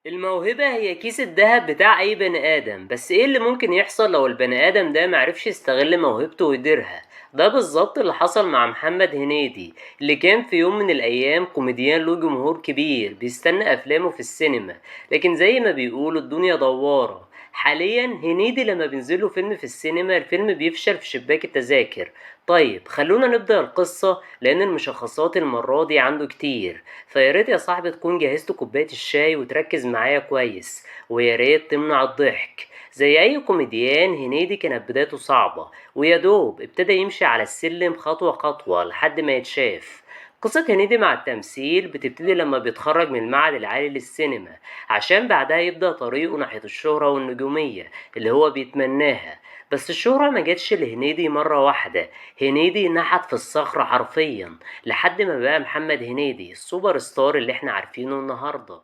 الموهبة هي كيس الذهب بتاع أي بني آدم، بس إيه اللي ممكن يحصل لو البني آدم ده معرفش يستغل موهبته ويديرها؟ ده بالظبط اللي حصل مع محمد هنيدي، اللي كان في يوم من الأيام كوميديان له جمهور كبير بيستنى أفلامه في السينما، لكن زي ما بيقولوا الدنيا دوارة. حاليا هنيدي لما بينزله فيلم في السينما الفيلم بيفشل في شباك التذاكر. طيب خلونا نبدأ القصة لأن المشخصات المرة دي عنده كتير، فياريت يا صاحبي تكون جهزت كوباية الشاي وتركز معايا كويس، ويا ريت تمنع الضحك. زي أي كوميديان هنيدي كانت بدايته صعبة، ويا دوب ابتدى يمشي على السلم خطوة خطوة لحد ما يتشاف. قصة هنيدي مع التمثيل بتبتدي لما بيتخرج من المعهد العالي للسينما، عشان بعدها يبدأ طريقه ناحية الشهرة والنجومية اللي هو بيتمناها. بس الشهرة ما جاتش لهنيدي مرة واحدة، هنيدي نحت في الصخرة حرفيا لحد ما بقى محمد هنيدي السوبر ستار اللي احنا عارفينه النهاردة.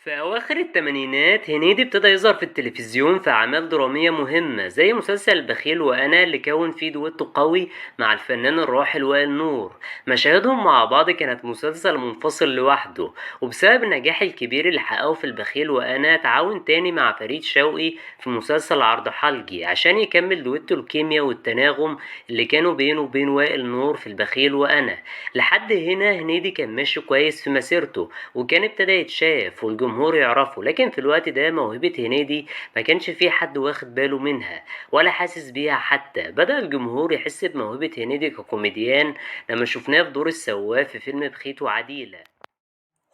في أواخر التمانينات هنيدي ابتدى يظهر في التلفزيون في أعمال درامية مهمة زي مسلسل البخيل وأنا، اللي كون فيه دويتو قوي مع الفنان الراحل وائل نور. مشاهدهم مع بعض كانت مسلسل منفصل لوحده، وبسبب النجاح الكبير اللي حققه في البخيل وأنا تعاون تاني مع فريد شوقي في مسلسل عرض حلجي عشان يكمل دويتو الكيمياء والتناغم اللي كانوا بينه وبين وائل نور في البخيل وأنا. لحد هنا هنيدي كان ماشي كويس في مسيرته وكان ابتدى يتشاف والجمهور يعرفه، لكن في الوقت ده موهبة هنيدي ما كانش في حد واخد باله منها ولا حاسس بيها حتى. بدأ الجمهور يحس بموهبة هنيدي ككوميديان لما شفناه في دور السواق في فيلم بخيت وعديلة.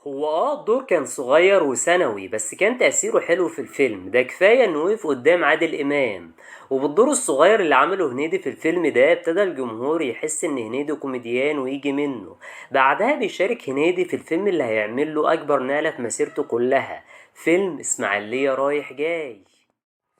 هو الدور كان صغير وثانوي، بس كان تأثيره حلو في الفيلم ده، كفاية انه وقف قدام عادل امام. وبالدور الصغير اللي عمله هنيدي في الفيلم ده ابتدى الجمهور يحس ان هنيدي كوميديان ويجي منه. بعدها بيشارك هنيدي في الفيلم اللي هيعمل له اكبر نقلة في مسيرته كلها، فيلم اسماعيلية رايح جاي.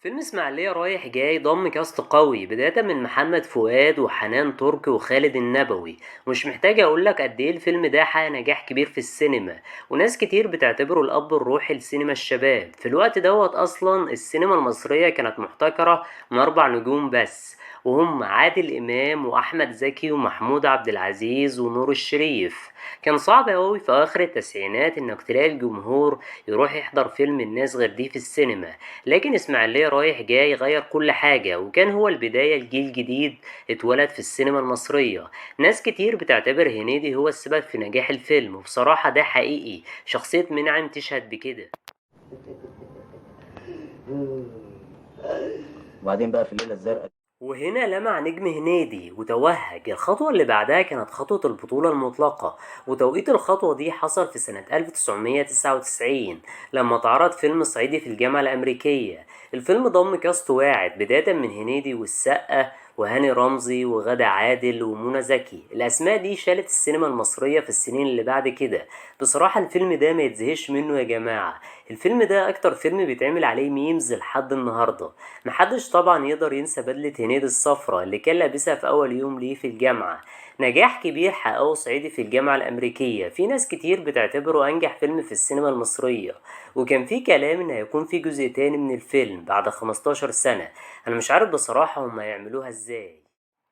فيلم اسماعيلية رايح جاي ضم كاست قوي بداية من محمد فؤاد وحنان ترك وخالد النبوي. مش محتاج اقولك قد ايه الفيلم ده حقق نجاح كبير في السينما، وناس كتير بتعتبره الاب الروحي لسينما الشباب. في الوقت دوت اصلا السينما المصرية كانت محتكرة من 4 نجوم بس، وهم عادل امام واحمد زكي ومحمود عبد العزيز ونور الشريف. كان صعب اوي في اخر التسعينات انك تلاقي الجمهور يروح يحضر فيلم الناس غير دي في السينما، لكن اسماعيلية رايح جاي غير كل حاجة، وكان هو البداية لجيل جديد اتولد في السينما المصرية. ناس كتير بتعتبر هنيدي هو السبب في نجاح الفيلم، وبصراحة ده حقيقي، شخصية منعم تشهد بكده. وبعدين بقى في الليلة الزرقاء وهنا لمع نجم هنيدي وتوهج. الخطوة اللي بعدها كانت خطوة البطولة المطلقة، وتوقيت الخطوة دي حصل في سنة 1999 لما اتعرض فيلم صعيدي في الجامعة الأمريكية. الفيلم ضم كاست واعد بداية من هنيدي والسقا وهاني رمزي وغادة عادل ومنى زكي. الأسماء دي شالت السينما المصرية في السنين اللي بعد كده. بصراحة الفيلم ده ما يتزهقش منه يا جماعة، الفيلم ده أكتر فيلم بيتعمل عليه memes لحد النهاردة. محدش طبعا يقدر ينسى بدلة هنيدي الصفرة اللي كان لابسها في أول يوم ليه في الجامعة. نجاح كبير حققه صعيدي في الجامعة الأمريكية، في ناس كتير بتعتبره أنجح فيلم في السينما المصرية، وكان في كلام إن هيكون في جزء تاني من الفيلم بعد 15 سنة. أنا مش عارف بصراحة هما هيعملوها إزاي،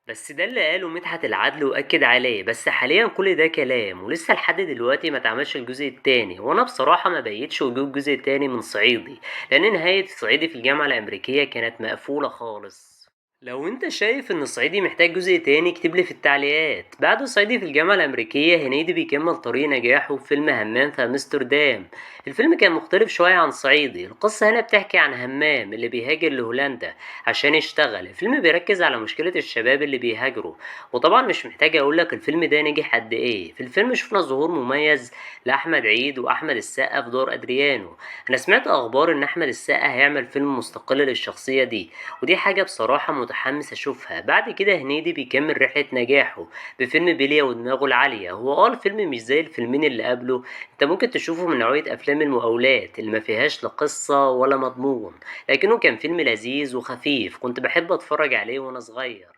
بس ده اللي قاله مدحت العدل وأكد عليه. بس حاليا كل ده كلام ولسه لحد دلوقتي ما اتعملش الجزء التاني، وانا بصراحة ما بقيتش وجود جزء تاني من صعيدي، لان نهاية صعيدي في الجامعة الأمريكية كانت مقفولة خالص. لو انت شايف ان صعيدي محتاج جزء تاني اكتب لي في التعليقات. بعد صعيدي في الجامعة الأمريكية هنيدي بيكمل طريق نجاحه في فيلم همام في أمستردام. الفيلم كان مختلف شوية عن صعيدي. القصة هنا بتحكي عن همام اللي بيهاجر لهولندا عشان يشتغل. الفيلم بيركز على مشكلة الشباب اللي بيهاجروا، وطبعا مش محتاج اقولك الفيلم ده نجح قد ايه. في الفيلم شفنا ظهور مميز لأحمد عيد وأحمد السقا في دور أدريانو. أنا سمعت أخبار إن أحمد السقا هيعمل فيلم مستقل للشخصية دي، ودي حاجة بصراحة متحمس اشوفها. بعد كده هنيدي بيكمل رحلة نجاحه بفيلم بلية ودماغه العالية. هو الفيلم مش زي الفيلمين اللي قبله، انت ممكن تشوفه من نوعية افلام المقاولات اللي ما فيهاش لا قصة ولا مضمون، لكنه كان فيلم لذيذ وخفيف كنت بحب اتفرج عليه وانا صغير.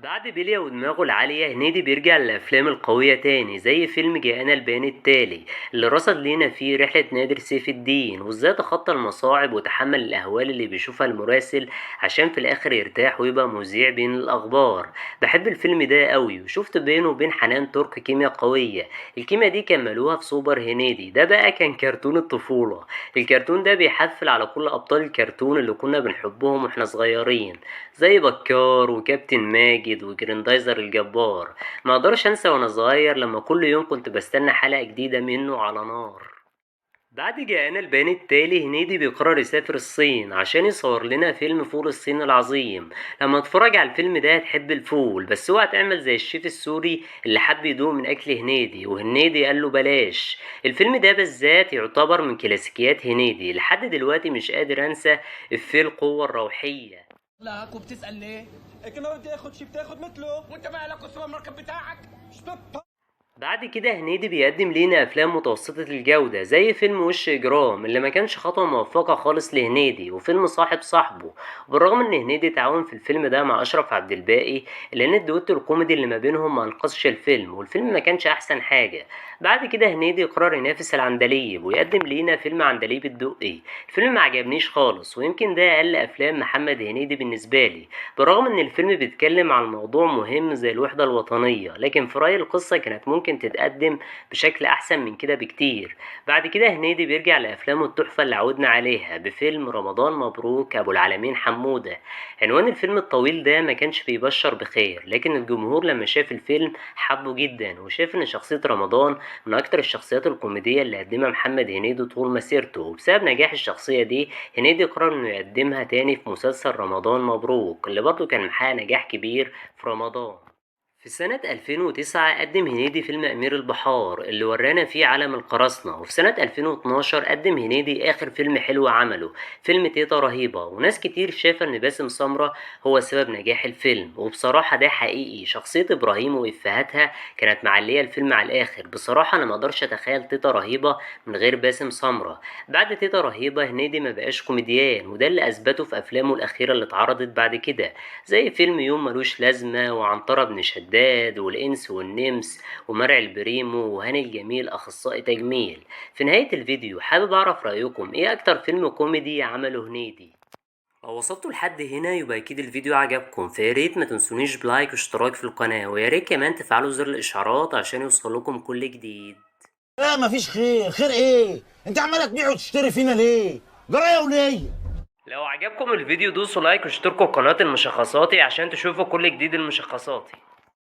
بعد بلية ودماغه العالية هنيدي بيرجع للأفلام القوية تاني، زي فيلم جاءنا البيان التالي اللي رصد لينا فيه رحلة نادر سيف الدين وازاي تخطى المصاعب وتحمل الأهوال اللي بيشوفها المراسل عشان في الآخر يرتاح ويبقى مذيع بين الأخبار. بحب الفيلم ده قوي، وشفت بينه وبين حنان ترك كيمياء قوية، الكيمياء دي كملوها في سوبر هنيدي. ده بقى كان كرتون الطفولة، الكرتون ده بيحفل على كل أبطال الكرتون اللي كنا بنحبهم واحنا صغيرين، زي بكار وكابتن ماجد وجريندايزر الجبار. ما اقدرش انسى وانا صغير لما كل يوم كنت بستنى حلقة جديدة منه على نار. بعد جاءنا البيان التالي هنيدي بيقرر يسافر الصين عشان يصور لنا فيلم فول الصين العظيم. لما تتفرج على الفيلم ده هتحب الفول، بس اوعى تعمل زي الشيف السوري اللي حب يدوق من اكل هنيدي وهنيدي قال له بلاش. الفيلم ده بالذات يعتبر من كلاسيكيات هنيدي، لحد دلوقتي مش قادر انسى افيه القوة الروحية. لك وبتسأل ليه؟ كمان بدي اخذ شيء بتاخذ مثله، وانت مالك والسوبر ماركت بتاعك؟ بعد كده هنيدي بيقدم لينا افلام متوسطة الجودة زي فيلم وش اجرام اللي ما كانش خطوة موفقة خالص لهنيدي، وفيلم صاحب صاحبه. بالرغم ان هنيدي تعاون في الفيلم ده مع اشرف عبد الباقي، لان الدويتو الكوميدي اللي ما بينهم ما انقذش الفيلم، والفيلم ما كانش احسن حاجة. بعد كده هنيدي قرر ينافس العندليب ويقدم لينا فيلم عندليب الدقي. الفيلم ما عجبنيش خالص، ويمكن ده اقل افلام محمد هنيدي بالنسبة لي، بالرغم ان الفيلم بيتكلم عن موضوع مهم زي الوحدة الوطنية، لكن في رأيي القصة كانت ممكن تتقدم بشكل احسن من كده بكتير. بعد كده هنيدي بيرجع لافلامه التحفه اللي عودنا عليها بفيلم رمضان مبروك ابو العالمين حموده. عنوان الفيلم الطويل ده ما كانش بيبشر بخير، لكن الجمهور لما شاف الفيلم حبه جدا، وشاف ان شخصيه رمضان من اكتر الشخصيات الكوميديه اللي قدمها محمد هنيدي طول مسيرته، وبسبب نجاح الشخصيه دي هنيدي قرر انه يقدمها تاني في مسلسل رمضان مبروك اللي برضه كان محقق نجاح كبير في رمضان. في سنة 2009 قدم هنيدي فيلم أمير البحار اللي ورانا فيه عالم القراصنة، وفي سنة 2012 قدم هنيدي آخر فيلم حلو عمله فيلم تيتا رهيبة، وناس كتير شايفة إن باسم سمرة هو سبب نجاح الفيلم، وبصراحة ده حقيقي. شخصية إبراهيم وإفهاتها كانت معلية الفيلم على الآخر. بصراحة أنا مقدرش أتخيل تيتا رهيبة من غير باسم سمرة. بعد تيتا رهيبة هنيدي ما بقاش كوميديان، وده اللي أثبته في أفلامه الأخيرة اللي اتعرضت بعد كده زي فيلم يوم ملوش لازمة وعنترة بن شداد والإنس والنمس ومرعي البريمو وهاني الجميل أخصائي تجميل. في نهاية الفيديو حابب أعرف رأيكم إيه أكتر فيلم كوميدي عمله هنيدي؟ لو وصلتوا لحد هنا يبقى أكيد الفيديو عجبكم، فياريت ما تنسونيش ب like واشتراك في القناة، وياريت كمان تفعلوا زر الإشعارات عشان يوصلكم كل جديد. لا مفيش خير، خير إيه؟ أنت عمالة تبيع وتشتري فينا ليه؟ جرايه وليه؟ لو عجبكم الفيديو دوسوا like واشتركوا في قناة المشخصاتي عشان تشوفوا كل جديد المشخصاتي.